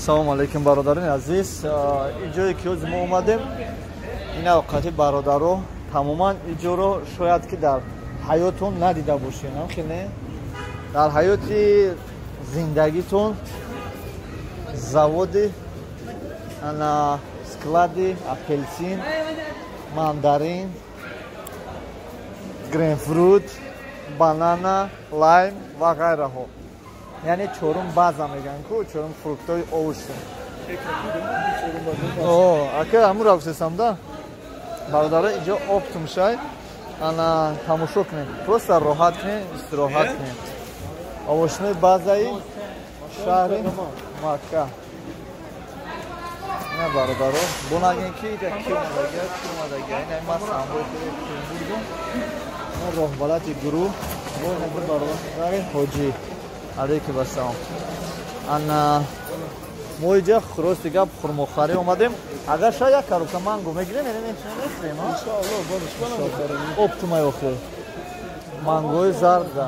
Салом алейкум, бародарони азиз. Ин ҷое ки ҳозир мо омадем, ин авқати бародаро тамоман ин ҷоро шояд ки дар ҳаётон надида бошед, ҳам не? Дар ҳаёти зиндагитон заводи ана склади апелсин, мандарин, грейпфрут, банана, лайм ва ғайраҳо. Яъне чорум база мегӯянд ку, чорум фруктҳои оушен. Ака ҳамуро гуфтесам да. Бародаро, инҷо оптом шай, ана тамошо кунед, просто роҳат кунед, истироҳат кунед. Овошнои базаи шаҳри Макка. Ина бародаро, бонагем ки ида ки омадагия, ки омадагия. Ина ман самбои бурдум. Ина роҳбалати гурӯҳ, бо ина бародари ҳоҷӣ. Алейкум ассалом. Ана мо иҷа рости гап хурмохарӣ омадем. Агар шояд як коробка манго мегирем, яъне мехӯрем, а? Иншоаллоҳ, бале. Оптумай охир. Мангои зарда.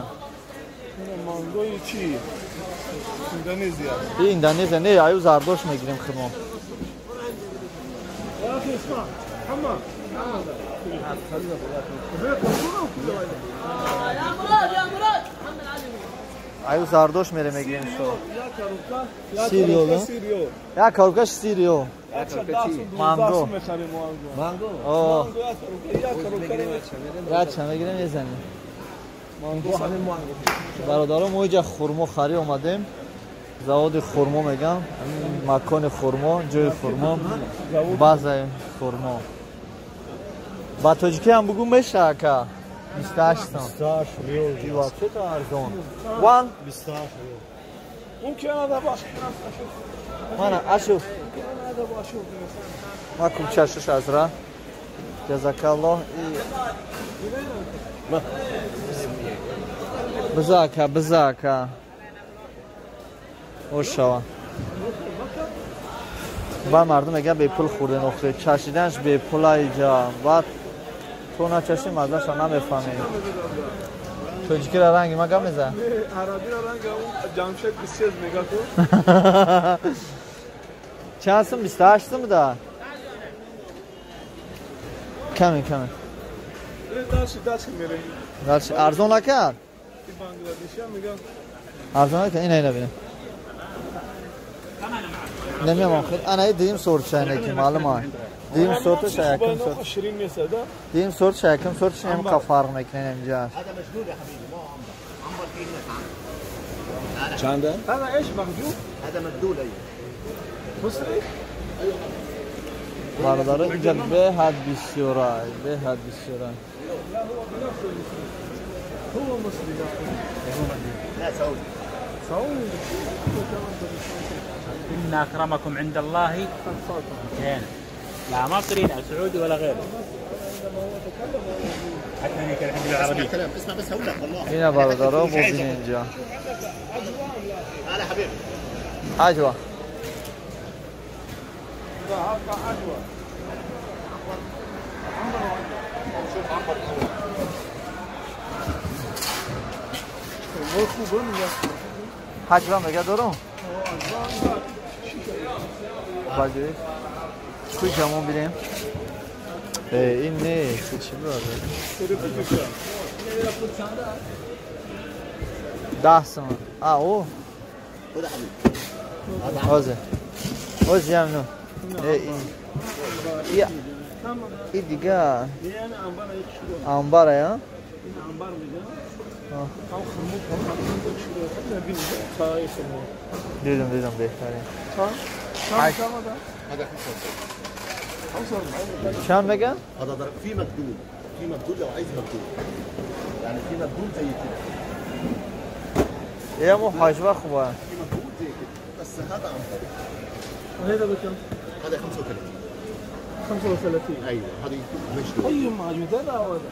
Мангои чӣ? Индонезия. Индонезия, не, аю зардош мегирем хурмо. Аю зардош мере мегирем шо. Сирио, як коробка сирио. Манго. Манго? О. Як мегирем мезанем. Бародаро, мо иҷа хурмо харӣ омадем. Заводи хурмо мегам, макони хурмо, ҷои хурмо, базаи хурмо. Ба тоҷикӣ ҳам бугӯ меша, ака. 28 сом. 28 риол. И вообще-то арзон. Ван? 28 риол. ممكن انا ابغى اشوف. Мана ашуф. ممكن انا ابغى اشوف. Ма купчашиш азра. Ҷазакаллоҳ. Биза ака, биза ака. Ошава. Ба мардум мегӯянд бепул хӯрден охир. Чашиданаш бепула иҷа. Баъд то начаши маззаша намефаҳмӣ. Тоҷикиро ранги ма гап мезанад? Арабиро ранги Ҷамшед бисёр мега ку. Чанд сум? 28 сум буда? Каме, каме. Дальше, дальше мерем. Дальше арзон накард? Бангладешия мегӯянд. Арзон накард? Ина ина бинем. Намеям хел. Ана дим сорт чайне ки маълум ай. Дим сорташ якум сорт. Ширин нест, да? Дим сорташ якум сорташ нем қа фарқ мекунем инҷа. چنده؟ هذا ايش مخدوم؟ هذا مبدول ايوه. مصري؟ бародаро, инҷа беҳад бисёрай, беҳад бисёрай. لا هو بنفسه مصري. هو مصري. لا سعودي. سعودي. إن أكرمكم عند الله زين. لا مصري لا سعودي ولا غيره. حتى أنا كان الحمد لله العربية. كلام اسمع بس هقول لك والله. ина бародаро, бубинед инҷа. تعالى حبيبي. Аҷва. عجوة. شوف عنبر الاول. ҳаҷва мега дорум? Баҷои. Куҷа мо бинем? Э, ин нест, чӣ бародар? 10 сум. А, о. خد يا حبيبي. ҳозир. ҳозир ямну. Э, ин. Я. И дига амбара, я? عنبر میگن. هم خرمو هم خرمو خرمو. дидам, дидам, беҳтарин. چند چند هذا؟ هذا 45. чанд меган? هذا در... في مبدول، في مبدول لو عايز مبدول. يعني في مبدول زي كده. ямо ҳаҷва хуба. في مبدول زي كده بس هذا عنبر. وهذا بكم؟ هذا 35. 35. ايوه هذه مشدود. اي معجون هذا او هذا؟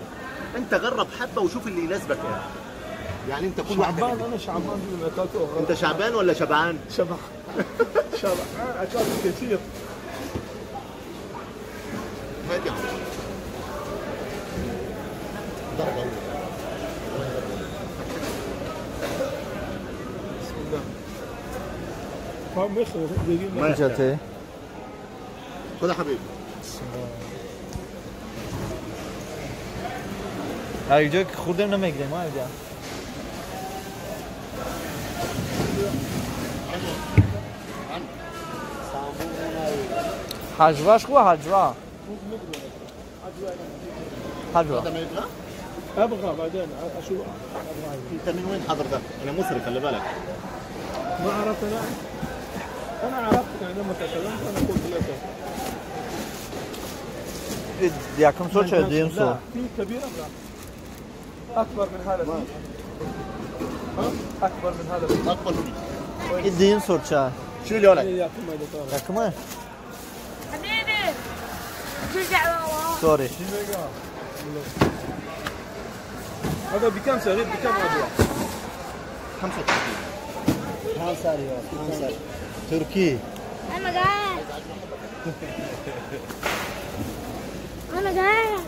انت جرب حبه وشوف اللي يناسبك يعني. يعني انت كل واحده شعبان انا شعبان من اكلته. انت شعبان ولا شبعان؟ شبع شبعان اكلت كثير. هات يا عم. درجه اولى. بسم الله. ما خذ يا حبيبي. هاي جاك خردم نمیگیریم ما اینجا. حجواش خوبه حجوا. حجوا. ابغى بعدين اشوف. انت من وين حضرتك؟ انا مصري خلي بالك. ما عرفت انا عرفتك عندما تكلمت انا قلت لك. ياكم صوت ديم صوت. في كبير لا اكبر من هذا. ها اكبر من هذا. اكبر من ديم صوت شو شو اللي ولك؟ ياكم حبيبي شو دعوة؟ سوري. هذا بكم صغير بكم عجوة؟ 35. 5 ريال 5 تركي. انا جعان. انا جعان.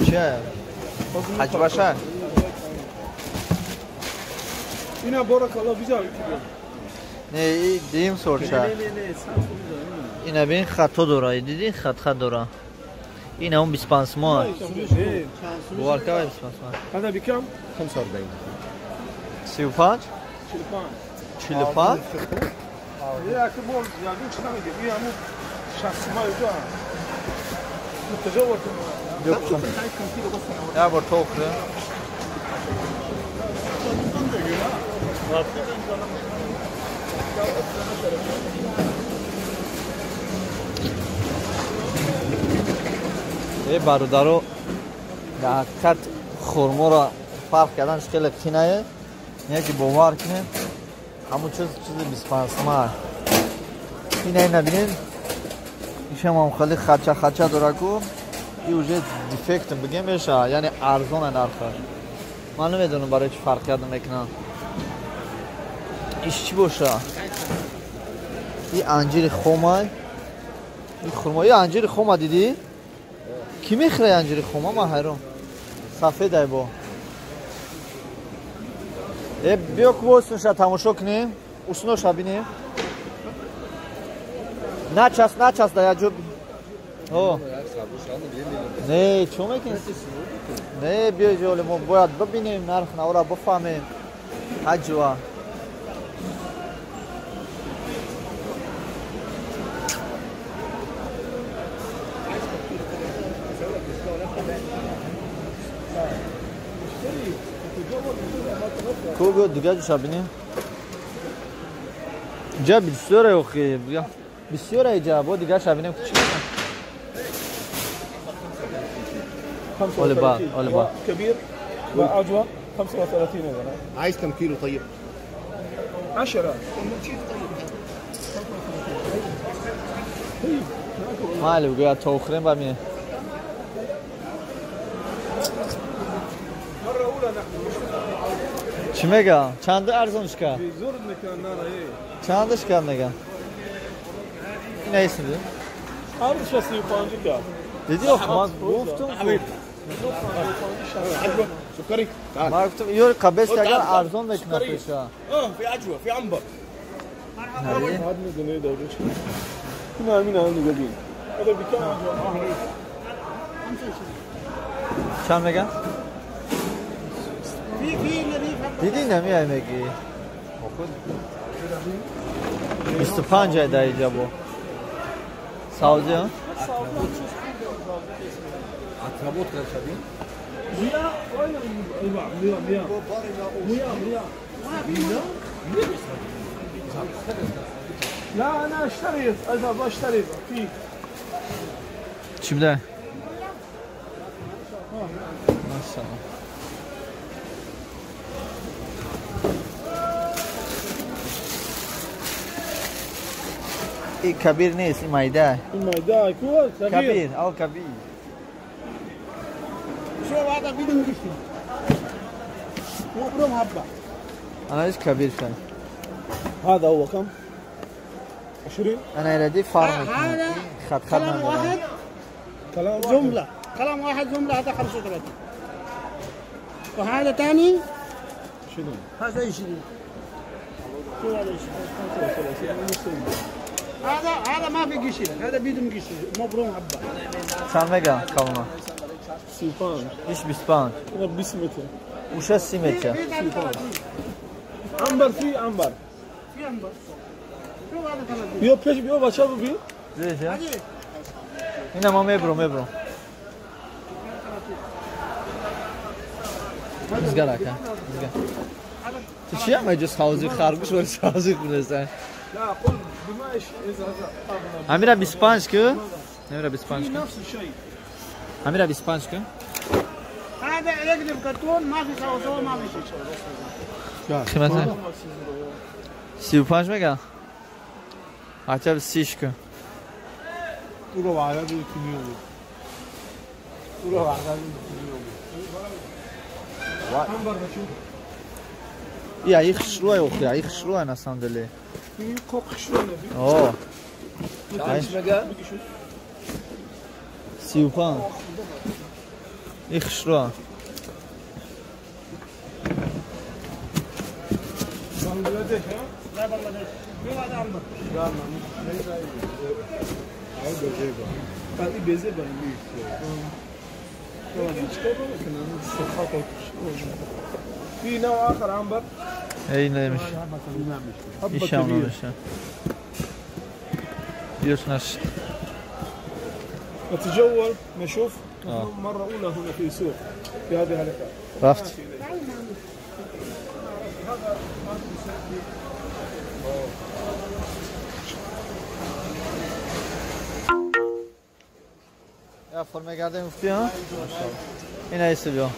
چه؟ حج باشه. اینا بارک الله بیزار. نه این دیم سرچه. اینا بین خطا داره. دیدی خط خط داره. این هم 25 ماه. باور کن 25 ماه. هذا بكم؟ 45. 35؟ 45. يا كبر يعني شنو نجيب؟ يا مو شخص ما يجوا. متجول. يا بور توخره. эй бародаро, дар ҳақиқат хурморо фарқ карданш хеле қинае. Не ки бовар кунем, ҳамун чиз чизи 25 сомаа. Ина набинем, ишам ҳам хеле хача хача дора ку, и уже дефект бигем меша, яъне арзона нархаш. Ман намедонам барои чӣ фарқият намекунам. Иш чӣ боша? И анҷири хомай, и хурмо, и анҷири хома дидӣ? Ки мехӯрад анҷири хома? Ман ҳайрон. Сафед ай бо. Э биё ку восунша тамошо кунем, усноша бинем. Начас, начас да яҷо. О. Не, чо мекунӣ? Не, биё ҷоле мо бояд бибинем нарх навра бифаҳмем. Ҳаҷва. Кого дига ҷоша бинем? Ҷа бисёре охи, бисёре ҷа, бо дигаша бинем чӣ. 35. أولبا. كبير وأجوى 35 هذا. عايز كم كيلو طيب؟ 10. مالي بگویا توخریم بمیه. چی میگم؟ چند ارزونش کرد؟ چندش کرد میگم؟ این نیست میدونی؟ ارزش 35 کرد. دیدی آخه من گفتم سكري ما گفتم یور قبض اگر ارزون میکنه پیشا. في عجوه في عنبر. مرحبا. هنا من هنا قبيل. هذا بكم عجوه؟ چند میگم؟ دیدی نمیای میگی؟ 25 در اینجا با سعودی ها؟ عتربوت كان شبيه؟ لا انا اشتريت اذهب اشتري في چی بده؟ ماشاءالله. این کبیر نیست، این مایده. این مایده كبير کبیر، او کبیر. شو هذا فيديو جشتي وبروم حبه. انا ايش كبير شوي. هذا هو كم؟ 20. انا ردي فارم. هذا خط خط واحد كلام جمله. قلم واحد جملة هذا 35 وهذا ثاني شنو؟ هذا 20. شو هذا 20؟ هذا ما في قشر، هذا بدون قشر مبروم حبة. چند میگم کاملا؟ 35. ایش 25. انا 20 متر. وش 30 متر؟ عنبر في عنبر. في عنبر. شو هذا 30؟ بیا پیش بیا بچه ببین. دیدی؟ اینا ما میبرم. زگرا که. زگر. تو چی هم جز حوزی خرگوش ولی حوزی خونستن؟ لا قل بما ايش اذا هذا اميرا 25 كو؟ اميرا 25 كو؟ نفس الشيء. اميرا 25 كو؟ هذا يقلب كرتون ما في سوا ما في شيء. قیمت 35 میگم؟ عجب 30 کو. او رو عربی کیمیو. او رو عربی کیمیو. یا их шруай охи, их шруай на самом деле. О. 35. их шруа. بنغلاديش ها؟ لا بنغلاديش. هذا عنبر. لا ما في نوع آخر عنبر. ای نمیشه. ایش هم نمیشه. بیوش نشد. نتجول نشوف مرة أولى هنا في سوق في هذه الحلقة. رفت. یا فرم گردن گفتی ها؟ این ایسته بیا.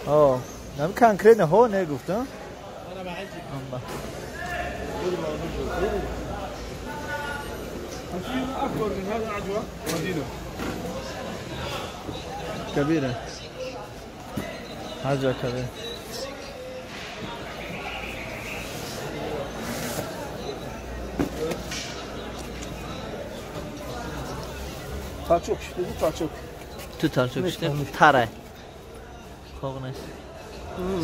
آه نمی کنکرت نه ها نه گفت ها؟ أكبر من هذا عجوة مدينة كبيرة عجوة كبيرة. تاچوک dedi تاچوک. تو تاچوک işte taray. Koğnes.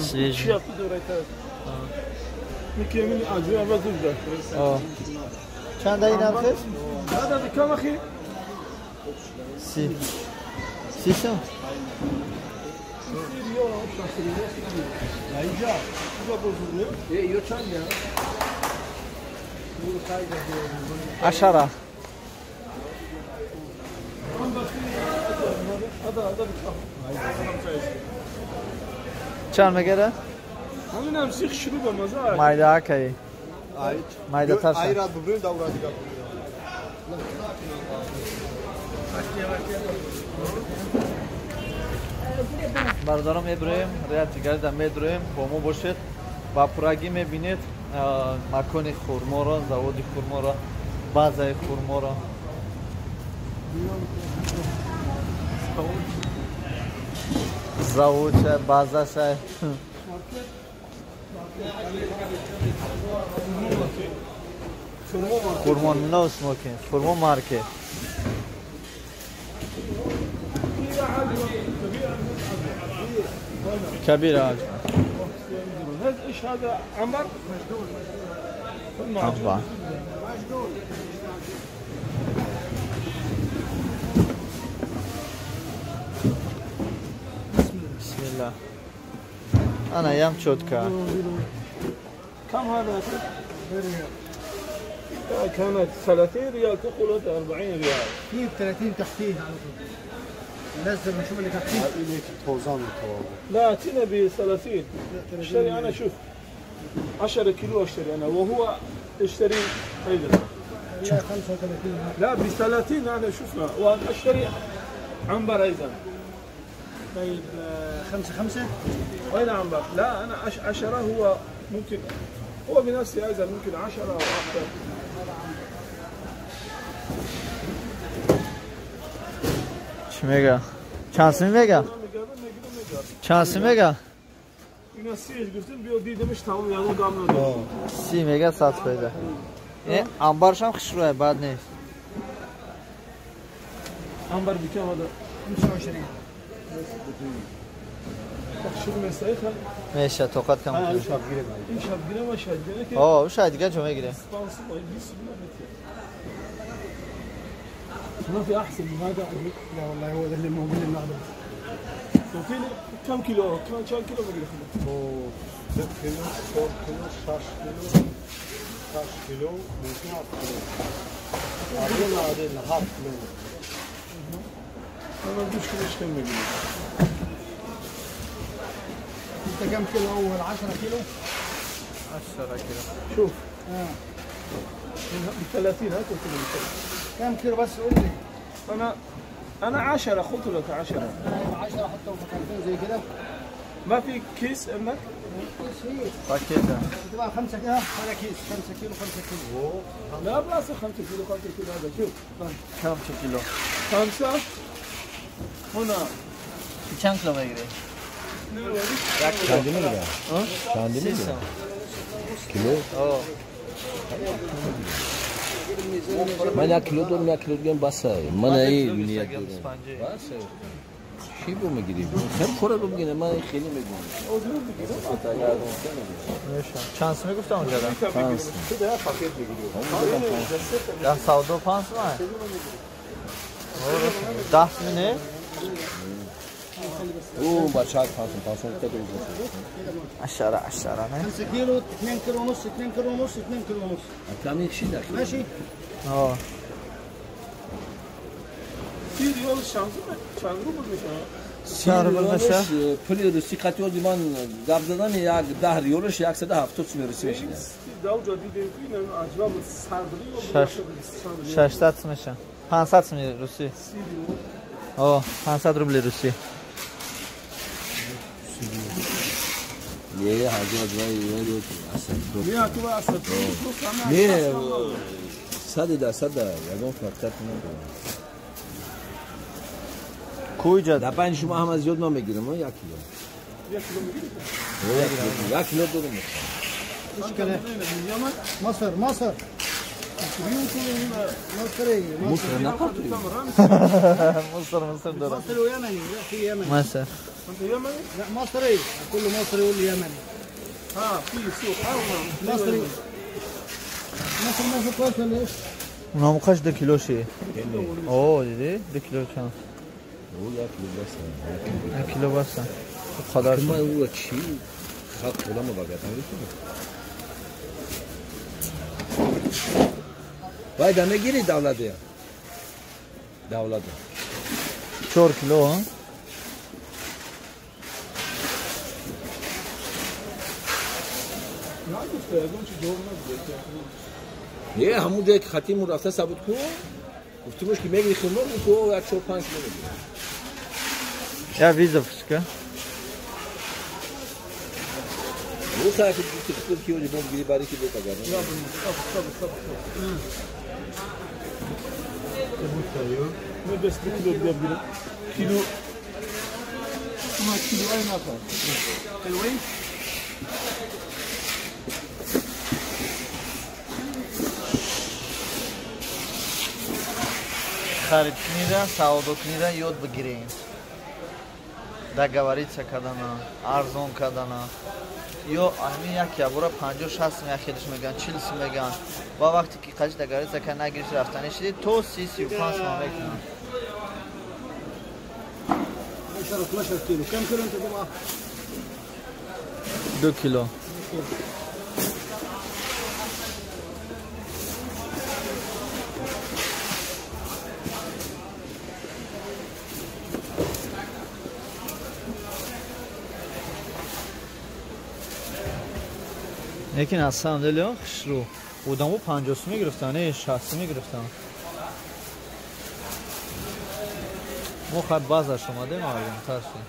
Свежий. Şey yaptı orayı. می‌کنی عجوة و زوجة. آه. چند این هم خیلی؟ هذا بكم أخي؟ 30. 600. 10. چند میگیره؟ همین هم سیخ شروع به مزه. مایده هایی. مایده تر. ایراد ببریم دورا دیگه. برادران میبریم ریات دیگر در میدرویم با ما باشید با پرگی میبینید مکان خرما را، زواد خرما را، بازار خرما را. زوج بازار خرما no smoking خرما مارکت. كبيرة عجوة. هذا ايش هذا عنبر؟ عنبر. بسم الله. أنا يام شوتكا. كم هذا؟ كانت 30 ريال تقول 40 ريال. في 30 تحتيه على طول. نزل نشوف اللي تحتيه. لا اتينا ب 30. اشتري انا شوف 10 كيلو اشتري انا وهو اشتري ايضا 35. لا ب 30 انا شفنا واشتري عنبر ايضا. طيب 5 5 وين عنبر؟ لا انا 10 هو ممكن هو بنفسه ايضا ممكن 10 او اكثر. چی میگه؟ چند سمی میگه؟ چند سی میگه؟ اینا سیش گفتیم بیا دیدمش تمام یعنی گام نداره. 30 میگه 100 پیدا. این انبارش هم خوشروه بد نیست. عنبر بکم هذا؟ 25. ماشي توقعت كم اه وش هاد جا میگیره. ما في احسن من هذا. لا والله هو ده اللي موجود النهارده. وفي كم كيلو؟ كم كيلو بقول لك؟ 6 كيلو 4 كيلو 6 كيلو 6 كيلو ممكن 8 كيلو. عادل 7 كيلو. انا مش كيلو كم بيجي. انت كم كيلو اول؟ 10 كيلو؟ 10 كيلو. شوف ب 30 هات كيلو. كم كيلو بس قول لي. انا 10 قلت لك 10. 10 حطهم في كرتون زي كده. ما في كيس عندك؟ كيس فيه. باكيت تبقى 5 كده ولا كيس 5 كيلو 5 كيلو. لا بس 5 كيلو 5 كيلو هذا شوف. كم كيلو؟ 5 هنا. چند کیلو میگیری؟ چندی میگیرم؟ چندی میگیرم؟ کیلو؟ من یک کیلو دارم یک کیلو دیگه بسه. من ای نیت دارم. بسه. چی بو میگیری؟ خیلی خوره بو میگیره. من خیلی میگم. چند سومی گفتم اونجا دارم؟ 5. ده سودا 5 سومه؟ 10 سومی نه؟ او بچه‌ها 5 5 10 10 نه؟ 5 كيلو 2 كيلو ونص 2 كيلو ونص 2 كيلو ونص. كم شيء داخل؟ ماشي؟ اه. 30 ریال چند روبل میشه؟ چند روبل میشه؟ پول روسی قطعی از من گپ زدن یک 10 ریالش 170 سوم روسی میشه. 600 میشه. 500 سوم روسی. آه 500 روبل روسی. یه هزار نه 100% یگان فرقت نداره. کجا؟ در پنج شما هم از زیاد نمیگیرم، 1 کیلو. 1 کیلو میگیری؟ 1 کیلو دارم. مشكلة مصر مصر مصري مصر نقطري مصر مصر دارم. مصري ويمني. لا في يمني. مصر. انت يمني؟ لا مصري، كل مصري يقول يمني. ها في سوق مصري. مصر مصر كويس ولا ايش؟ اونها مخش 2 کیلو شی. اوه دیدی؟ 2 کیلو چند؟ او 1 کیلو بس. 1 کیلو بس. خدا ما او چی؟ خط ولا ما بقى باید همه گیری دولته. دولته. 4 کیلو ها؟ نه همون جایی که خطیمون رفته ثابت کن. گفتیمش که میگیری خیمون تو 4 5 کیلو میگیری. یا ویزا فسکه. او ساعت که خود کیو لیبون گیری باری که بتا گردن. ما بس كيلو بيجيب كيلو ما كيلو اي نفر حلوين. خرید کنیده سودا کنیده یاد بگیرین. договориться кардана, арзон кардана. Ё ҳамин як ябора 50-60 сум яхелиш мегӯянд, 40 сум мегӯянд. Ва вақте ки қаҷи договориться кард нагирифти рафтанӣ шиди то 30-35 сум мекунанд. 10 12 كيلو. كم كيلو انت تبغى؟ 2 کیلو. лекин аз самом деле хушрӯ одамо 50 сум мегирифтанд, не 60 сум мегирифтанд. Мо хай баъзаш омадем арзонтар шуд.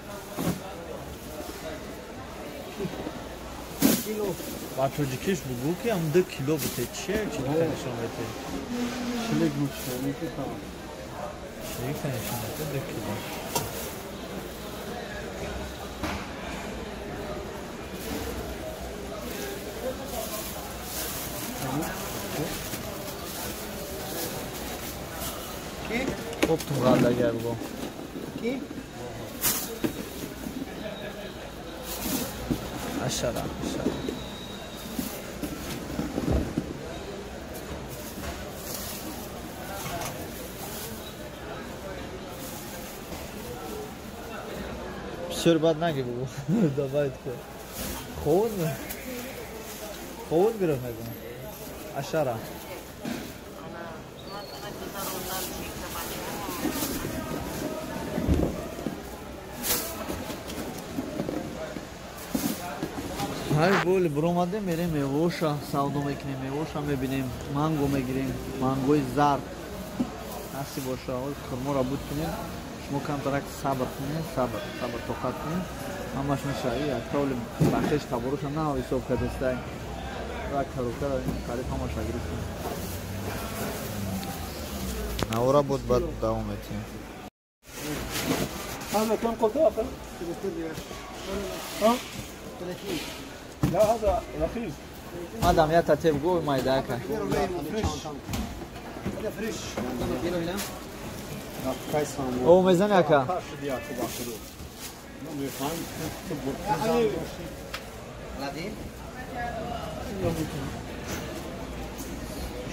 Ба тоҷикиш бугӯ ки ҳам 2 кило бите. Чие чилика нишон бите? Чилик нишон чилика нишон бите 2 кило. Оптом ғаллагар бугӯ. كيف؟ 10 10. بسیار بد نگی بگو. دبایت که خون خون گرفت میکنم. 10. ҳай боли биромадем, мерем мевоша савдо мекунем, мевоша мебинем, манго мегирем, мангои зард насиб боша. Хурморо буд кунем, шумо камтарак сабр кунед, сабр сабр тоқат кунед, ҳамаш мешава. Яктоли бахеш таборуша на ҳисоб кардестай, як карукара қариб ҳамаша гирифтем. Навора буд, баъд давом метиҳем. هذا كم قلت آخر؟ ها؟ 30. لا هذا رخيص. مادام يا ترتيب قوي ما يداك. هذا فريش. او ميزانك.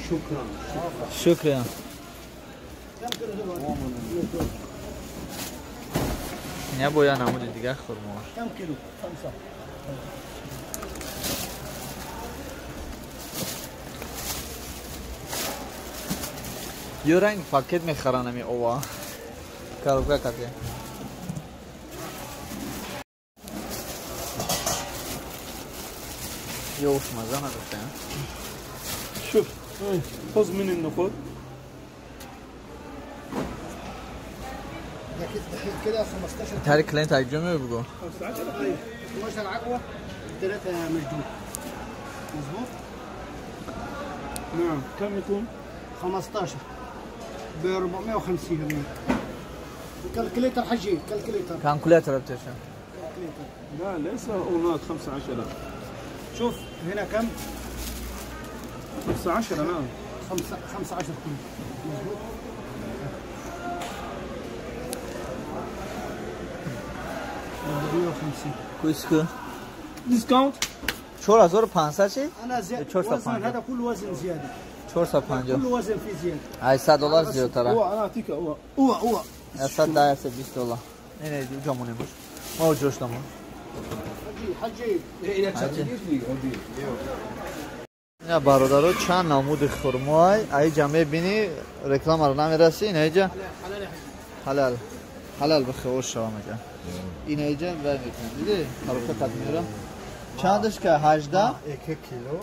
شكرا. شكرا. يا بويا انا عمودي دیگه خرما. كم كيلو؟ 5. یه رنگ پاکت میخرن امی اووا کاروکا کته. یوش مزه نداشته. شوف خذ من النخود. كده 15. تاريخ كلينت عجمه بگو. 15 عجوه 3 مشدود. مظبوط؟ نعم. كم يكون؟ 15 ب 450 ريال. calculator حجي، calculator. calculator بتشن. calculator. لا ليس هناك 15. شوف هنا كم؟ 15. نعم. 15 كله. مظبوط؟ 450. كويس كو. discount 4500 چی؟ انا زيادة. وزن هذا كله وزن زيادة. 450. كله وزن فيه زيادة. 800 دلار زیادتره. هو انا اعطيك هو هو هو 110 120 دلار. نه نه جامونه باش. ما جوش دامون. حجي حجي. نه برادرو چند نمود خرمای ایجا میبینی رکلام رو نمیرسی این ایجا حلال حلال بخور شما میگه این ایجا ور میکنم دیدی کاروکا قد میرم چندش که 18 1 کیلو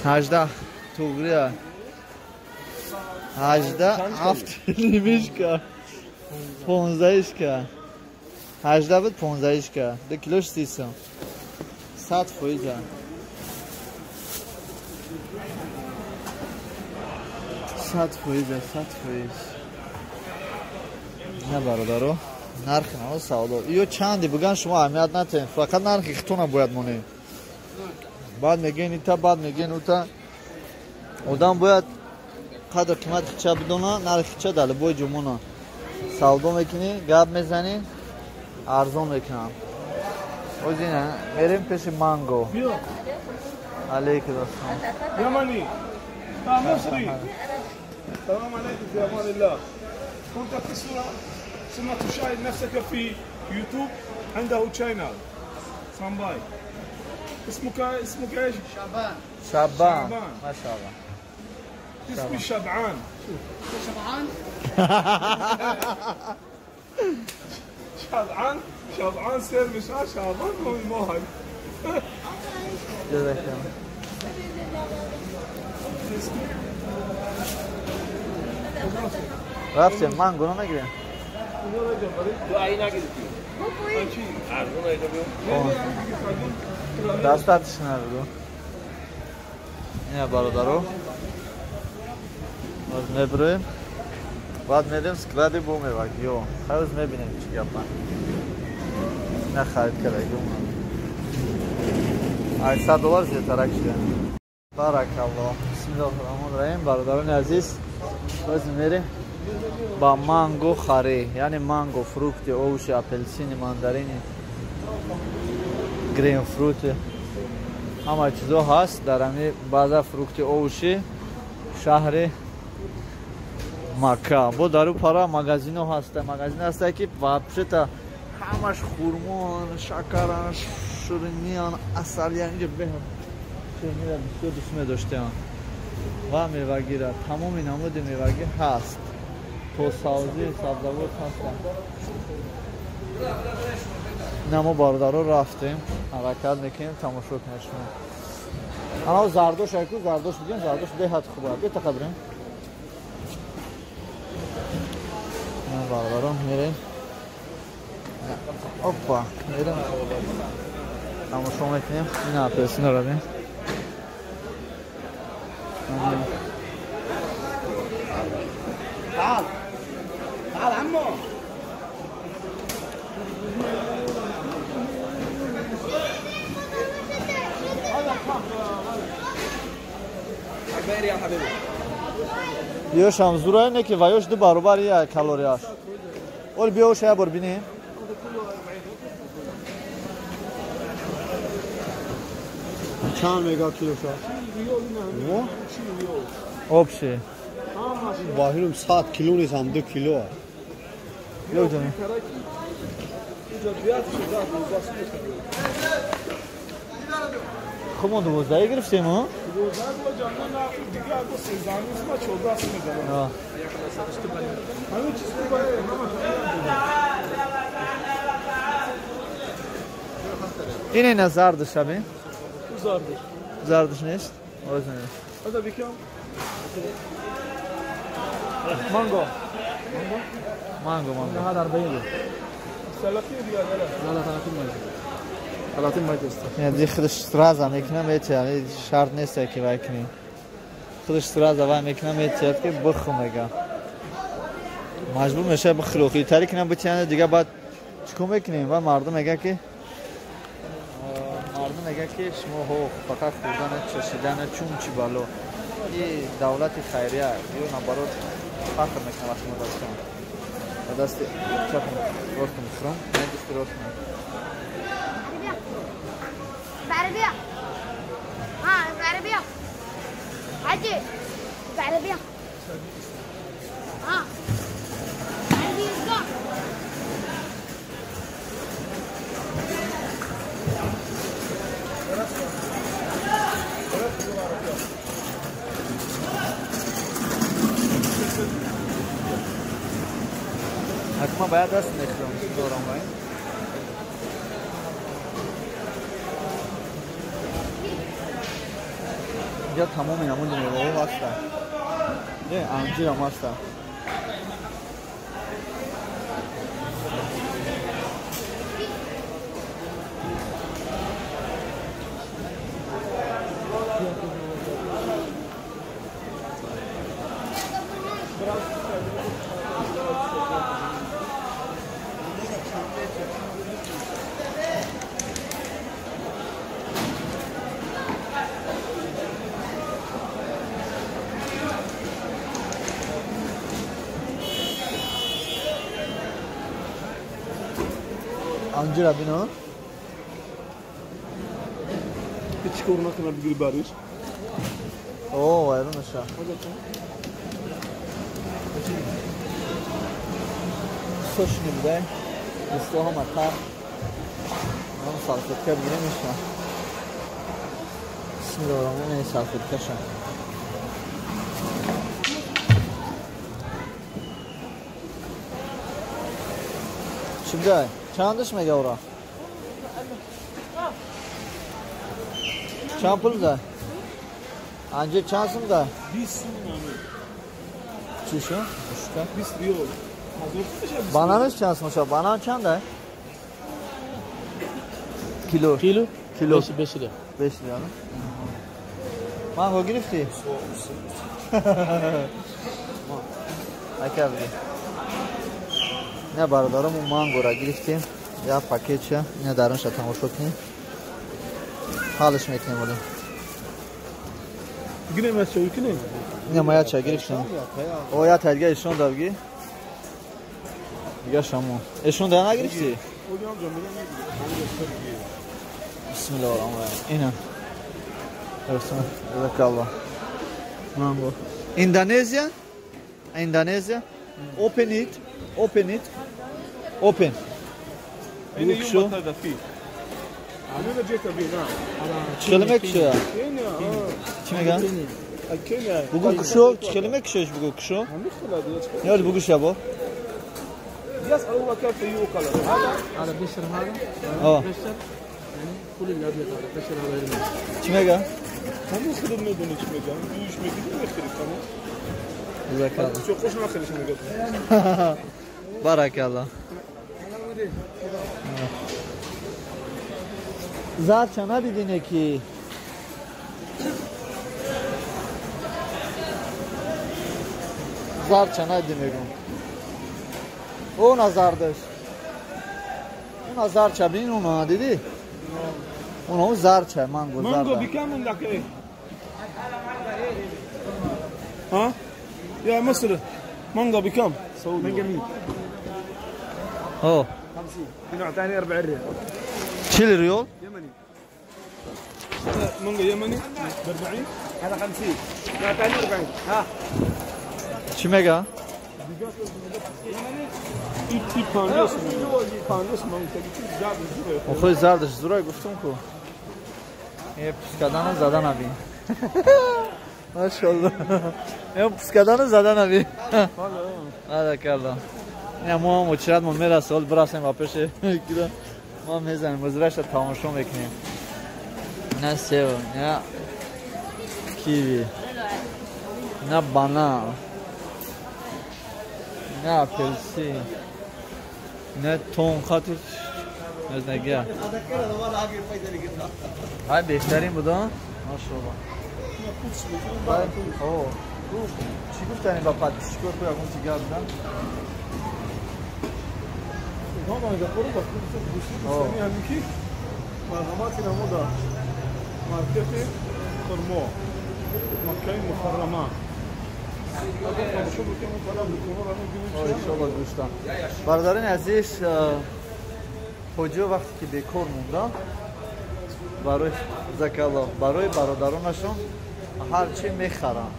18 توغریه 18 7 نیمش که 15 که 18 بود 15 که 2 کیلوش 30 سم 100 فایزه 100 فایزه 100 فایز. نه برادرو نرخ نه سودا ایو چندی بگن شما اهمیت نتین، فقط نرخ اختونه باید مونه. بعد میگن ایتا بعد میگن اوتا. آدم باید قدر قیمت خچه بدونه، نرخ خچه دل بای جمونه. سودا میکنی، گپ میزنی، ارزان میکنم. اوزینه میریم پیش مانگو. علیکم السلام. یمنی. مصري. السلام عليكم في امان الله. كنت في الصورة ثم تشاهد نفسك في يوتيوب عنده channel سامباي. اسمك ايش؟ شعبان. شعبان ما شاء الله. اسمي شبعان. شبعان؟ شبعان شبعان سير مش شعبان هو الموهب. جزاك الله. رفتیم مانگو رو نگیریم. دستاتش نبگو. اینه برادرو باز میبرویم بعد میریم سکرادی بو میوگ یو خیلی میبینیم چی گپن. نه خرید کرده 800 دلار زیادترک شده. بارک الله. بسم الله الرحمن الرحیم. برادران عزیز باز میریم Ба манго харӣ, яъне манго, фрукти, овощи, апелсини, мандарини, грейпфрути, ҳама чизо ҳаст дар ҳамин база фрукти овощи шаҳри Макка. Бо дару пара магазино ҳаста, магазин ҳаста ки вообще-то ҳамаш хурмон, шакаран, шириниян, асалиян, инҷо беҳад ширинира бисёр дӯст медоштем ва мевагира, тамоми намуди мевагӣ ҳаст. То савзи, сабзавот ҳастанд. Ина мо бародаро рафтем, ҳаракат мекунем, тамошо кунед шумо. Ана зардош айку, зардош бигем, зардош беҳад хуб аст. Бета қабрем. Ина бародаро мерем. Опа, мерем. Тамошо мекунем. Ина апелсинро бин. تعال تعال عمو. Ёшам зурай не ки ваёш ду баробар я калорияш. Ол биёш я бор бинем. Чанд мега килоша? Общий. Бахирум 100 кило нест, ҳам 2 кило. Ёдам. Хуб, мо 12 гирифтем, а? Ин ина зардаш абин? Зардаш нест? Оз нест. هذا بكم؟ مانجو. مانجو مانجو. هذا 40 ريال. 30 ريال. لا لا 30 ما يجوز. 30 ما يجوز. یعنی خودش сразу мекунам эти, яъне шарт нест ки вай кунӣ. Худаш сразу вай мекунам эти, ки бихӯ мега. Маҷбур мешавӣ бихӯрӣ. Охиртари кунам битяне дига баъд чикор мекунем? Ва мардум мега ки шумо ҳо фақат хӯрдана, чашидана, чун чи бало. И давлати хайрия, ё наоборот фахр мекунам вақти мо дастам. Ба дасти чапам ростам мехӯрам, не дасти ростам. بعربية ها بعربية عجي بعربية ها عربية. Акма бояд даст мехӯрам, дорам вай. Инҷа тамоми намуди меваҳо ҳастанд. Анҷирам ҳастанд. Анҷира бино. Ҳеҷ кор накунад бигири бариш. О, вайрон меша. Сочни будай. Дӯсто ҳама тар. Ман салфетка бигирем меша. Бисмиллоҳир-раҳмонир-раҳим, салфеткаша. Чӣ будай? Чандаш мега ура? Чанд пул да? Анҷир чанд сум да? 20 сум ами. Чӣ шу? Ушка? 20 риёл. Бананаш чанд сум ша? Банан чанд да? Кило. Кило? Кило. 5 риёл. 5 риёл. Манго гирифтӣ? Ака бигир. Не бародарам, мангора гирифтем. Я пакетча, не дарунша тамошо кунем. Ҳалш мекунем вале. Гирем аз чой кунем? Не, ма я чай гирифтем. О, я тайга ишон да бигир. Дига шамо. Эшон да нагирифти? Бисмиллоҳир роҳманир роҳим. Ина. Jazakallah. Mango. Indonesia? Indonesia? Open it. Open it. Open. بگو چکلمه کشو؟ چی میگن؟ بگو کشو چکلمه کشوش بگو کشو؟ یاد بگو شبا. يسأل هو كيف يؤكل هذا هذا بشر هذا بشر يعني كل الابيض هذا بشر هذا چی میگن؟ همون خودم میدونی چی میگم دوش میگیری میخری تمام جزاک چه خوش نخریش میگم بارک الله зарча надидине ки зарча надиди мегум она зардаш она зарча бин уно надиди уно зарча манго зарда манго بكم لك ايه ها يا مصر مانجا بكم مانجا 100 اه 50 في نوع ثاني 40 ريال 40 ريال يمني مانجا يمني ب 40 هذا 50 نوع ثاني 40 ها چی میگه؟ خود زردش زورای گفتم کو یه پوست کردن زدن ابی ماشاءالله یه پوست کردن زدن ابی بارک نه ما مچرد ما میرسه حال برسیم و پیش ما میزنیم مزرش تماشا میکنیم نه سیو نه کیوی نه بانان نه اپلسی نه تون خاطر از نگه های بهترین بودن ماشاءالله چی گفتنی با پاتیشکور کو یکون چیگه بودن مرحمات نمودا مارکت خرما مکه مکرمه برادران عزیز حاجی وقتی که بیکار موندن برای زکالله برای برادرانشون هرچی میخرن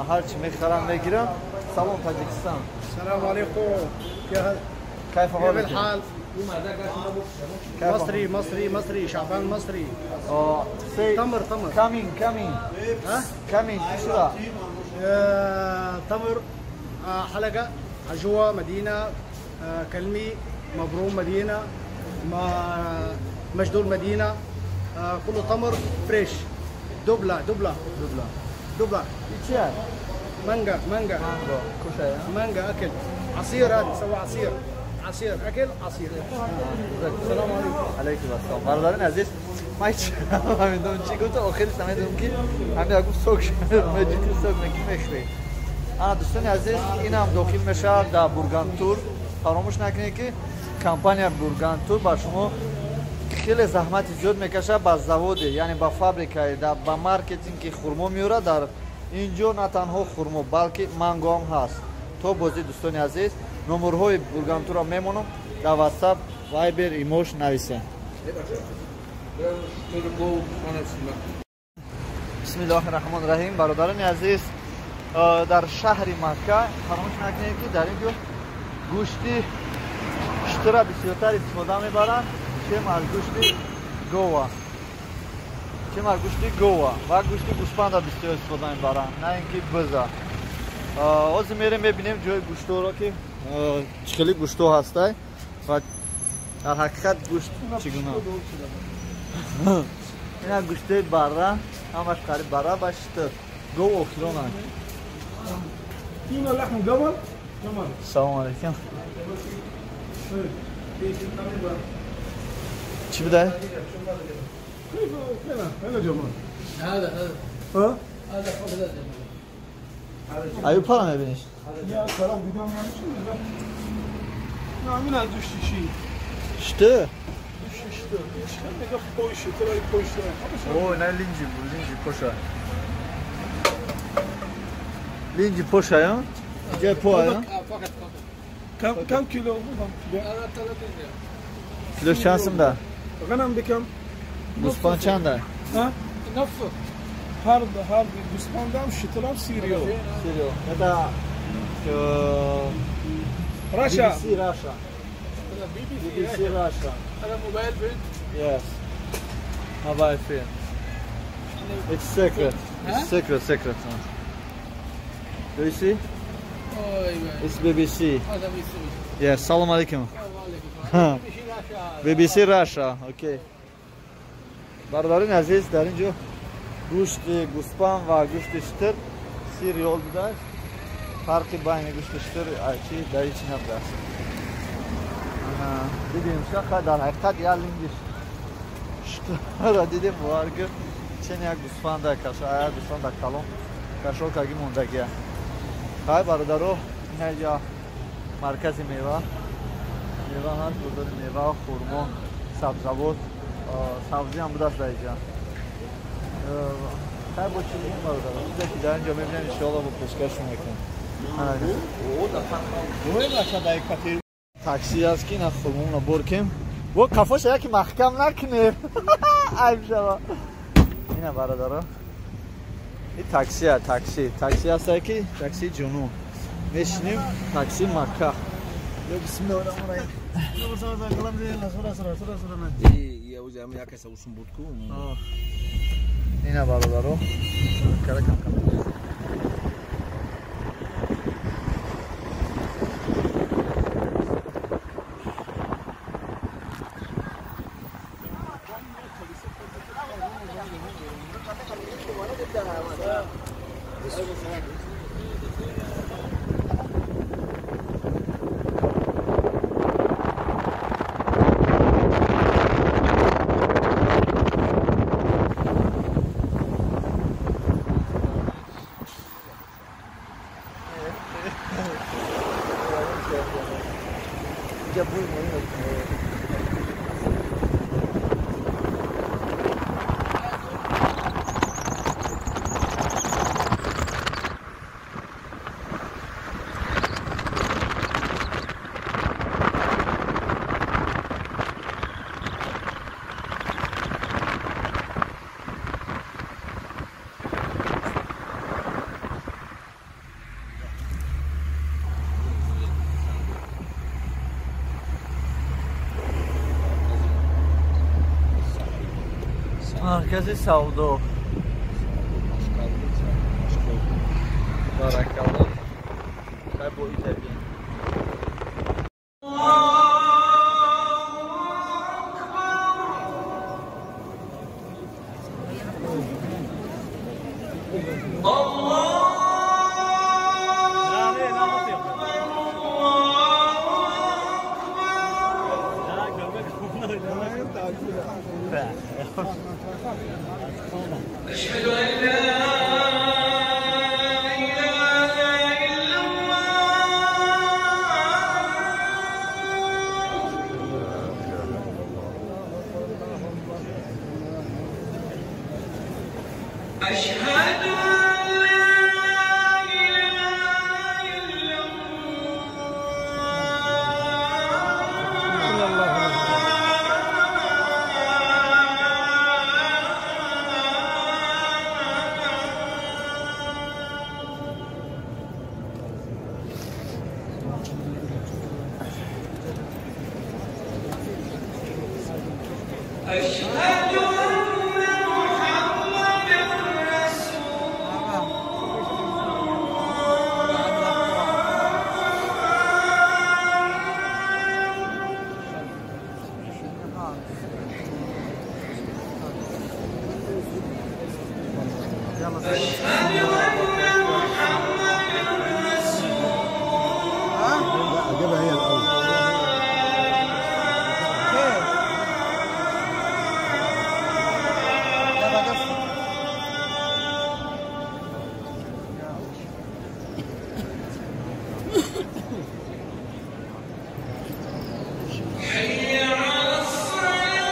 هرچی میخرن میگیرن. سلام تاجیکستان. سلام علیکم. كيف حالك؟ الحال؟ مصري مصري مصري شعبان مصري. تمر تمر. كامين كامين. ها؟ كامين شو تمر حلقة عجوة مدينة كلمي مبروم مدينة مجدول مدينة كله تمر فريش. دبلة دبلة دبلة دبلة. مانجا مانجا مانجا أكل عصير هذا سوى عصير عصير اكل عصير. السلام علیکم. علیکم السلام. برادران عزیز من هیچ نمیدونم چی گفت آخرش نمیدونم که همین گفت سوک مجید سوک نکی میخری. انا دوستان عزیز این هم داخل میشه در بورگان تور. فراموش نکنید که کمپانی بورگان تور با شما خیلی زحمت زیاد میکشه با زاود یعنی با فابریکای با marketing که خرما میاره در اینجا نه تنها خرما بلکه مانگو هم هست. تا بازی دوستان عزیز номерҳои Бургантурро мемонам дар WhatsApp, Viber, имош нависем. Бисмиллоҳир раҳмонир раҳим. Бародарони азиз дар шаҳри Макка фаромӯш накунед ки дар инҷо гӯшти шутура бисёртар истифода мебаранд, чем аз гӯшти гова. Чем аз гӯшти гова ва гӯшти гӯспанда бисёр истифода мебаранд, на ин ки биза. Ҳозир мерем мебинем ҷои гӯштҳоро ки чӣ хеле гӯштҳо ҳастай ва дар ҳақиқат гӯшт чӣ гуна. Ина гӯштҳои барра, ҳамаш қариб барра ба шутур. Гов охиронанд. Салом алейкум. Чӣ будай? Аю пара мебиниш? Шутур? О, на линҷи бу, линҷи поша. Линҷи поша, я? Ҷои по, я? كم كيلو؟ كيلو شانسم ده؟ غنم بكم؟ گوسفند چنده؟ ها؟ نفسه هر گوسفندم شترم 30 ریال. 30 ریال. Это Russia. BBC Russia. BBC Russia. هذا موبايل بيت؟ Yes. Mobile phone. It's secret. It's secret, secret. Do you see? It's BBC. Yes, salam alaikum. BBC Russia. Okay. Бародарони азиз, дар ин ҷо гӯшти гӯспанд ва гӯшти шутур 30 риёл будааст. Фарқи байни гӯшти шутур чи дар ин чи набудааст. Дидем ша дар ҳақиқат як линги шутурро дидем, бовар кун, чен як гӯспанда каша, як гӯспанда калон кашол карги мондагия. Хай бародаро, ина ҷа маркази мева. Мева ҳаст, бозори мева, хурмо, сабзавот, сабзӣ ҳам будааст дар инҷа. Хай бо чӣ бигем бародаро? Чизе ки дар инҷо мебинем, иншоалло бо пешкашшон мекунем. Такси аст ки на хурмоно бор кем. Во кафоша яки маҳкам накунем. Айб шава. Ина бародаро. Ин таксия, такси. Такси аст ки такси ҷунун. Мешинем такси Макка. Ё бисмиллоҳир раҳмонир раҳим. Ина бародаро. Кара кам кам. Маркази савдо. Баракалло. Хай бо итабин. أشهد أن لا إله إلا الله. أشهد أن لا إله إلا الله. أشهد أن محمدًا رسول الله. أشهد أن محمدًا رسول الله. حي على الصلاة.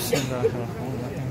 بسم الله الرحمن الرحيم.